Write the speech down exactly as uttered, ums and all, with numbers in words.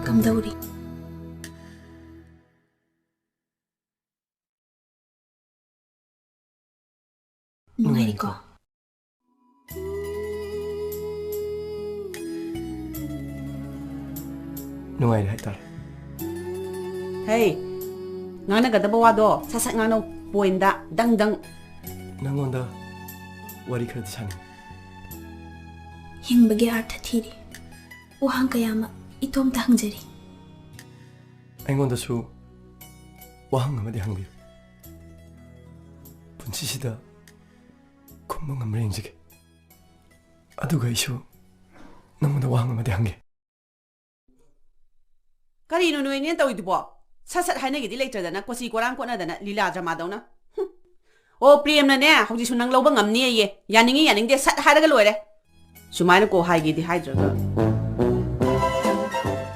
ꯀꯝꯗꯧꯔꯤ? ꯅꯨꯡꯉꯥꯏꯔꯤꯀꯣ? ꯅꯨꯡꯉꯥꯏꯔꯤ ꯍꯥꯏꯇꯥꯔꯦ꯫ ꯍꯦ, ꯉꯥꯡꯅꯒꯗꯕ ꯋꯥꯗꯣ ꯁꯠ ꯁꯠ ꯉꯥꯡꯅꯧ, ꯄꯣꯏꯟꯗ, ꯗꯪ ꯗꯪ꯫ ꯅꯪꯉꯣꯟꯗ ꯋꯥꯔꯤ ꯈꯔꯗꯤ ꯁꯥꯅꯤꯡꯉꯤ꯫ ꯍꯤꯡꯕꯒꯤ ꯑꯥꯔꯊ ꯊꯤꯔꯤ꯫ ꯋꯥꯍꯪ ꯀꯌꯥ ꯑꯃ ꯏꯇꯣꯝꯇ ꯍꯪꯖꯔꯤ꯫ ꯑꯩꯉꯣꯟꯗꯁꯨ ꯋꯥꯍꯪ ꯑꯃꯗꯤ ꯍꯪꯕꯤꯌꯨ꯫ ꯄꯨꯟꯁꯤꯁꯤꯗ ꯈꯨꯝꯕ ꯉꯝꯕ꯭ꯔꯥ ꯌꯦꯡꯖꯒꯦ꯫ ꯑꯗꯨꯒ ꯑꯩꯁꯨ ꯅꯪꯉꯣꯟꯗ ꯋꯥꯍꯪ ꯑꯃꯗꯤ ꯍꯪꯒꯦ꯫ ꯀꯔꯤꯅꯣ ꯅꯣꯏꯅꯦ ꯇꯧꯔꯤꯗꯨꯕꯣ? ꯁꯠ ꯁꯠ ꯍꯥꯏꯅꯒꯦꯗꯤ ꯂꯩꯇ꯭ꯔꯗꯅ ꯀꯣꯆꯤ ꯀꯣꯔꯥꯡ ꯀꯣꯠꯅꯗꯅ ꯂꯤꯂꯥ ꯗ꯭ꯔꯃꯥꯗꯧꯅ꯫ ꯍꯨꯝ꯫ ꯑꯣ, ꯄ꯭ꯔꯦꯝꯅꯅꯦ ꯍꯧꯖꯤꯛꯁꯨ ꯅꯪ ꯂꯧꯕ ꯉꯝꯅꯦꯌꯦ꯫ ꯌꯥꯅꯤꯡꯉꯤ ꯌꯥꯅꯤꯡꯗꯦ ꯁꯠ ꯍꯥꯏꯔꯒ ꯂꯣꯏꯔꯦ꯫ ꯁꯨꯃꯥꯏꯅ ꯀꯣ ꯍꯥꯏꯒꯦꯗꯤ ꯍꯥꯏꯗ꯭ꯔꯒ꯫